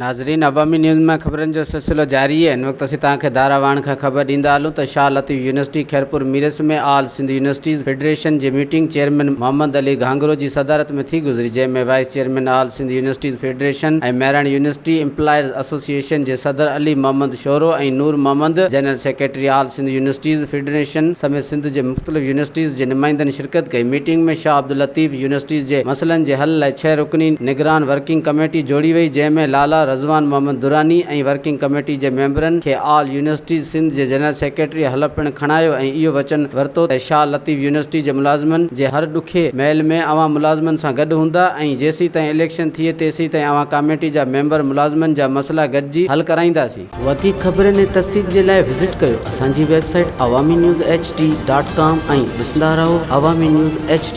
ناظرين عوامي نيوز مان خبرن جو سلسلو جاري آهي هن وقت اسين توهان کي دارا واهڻ کان خبر ڏيندا هلون ته Shah Latif university Khairpur Mirs ۾ all Sindh universities federation جي ميٽنگ چيئرمين محمد علي گهانگهرو جي صدارت ۾ ٿي گذري جنهن ۾ vice chairman all Sindh universities federation ۽ Mehran university employees association جي صدر Ali Muhammad Shoro ۽ Noor Muhammad general secretary all Sindh universities federation سميت سنڌ جي مختلف يونيورسٽيز جي نمائندن شرڪت ڪئي. ميٽنگ ۾ شاهه عبداللطيف يونيورسٽيز جي مسئلن جي حل لاء ڇهه رڪني نگران ورڪنگ ڪميٽي جوڙي وئي جنهن ۾ لالا رضوان محمد دراني ۽ ورڪنگ ڪميٽي جي ميمبرن کي آل يونيورسٽيز سنڌ جي جنرل سيڪريٽري حلف پڻ کڻايو ۽ اهو وچن ورتو ته شاهه لطيف يونيورسٽي جي ملازمن جي هر ڏکي مهل ۾ اوهان ملازمن سان گڏ هوندا ۽ جيسيتائين اليڪشن ٿئي تيسيتائين اوهان ڪاميٽي جا ميمبر ملازمن جا مسئلا گڏجي حل ڪرائينداسين. وڌيڪ خبرن ۽ تفصيل جي لاء وزٽ ڪيو اسان جي website Awami news H D dot com ۽ ڏسندا رهو عوامي نيوز ايڇ ڊي.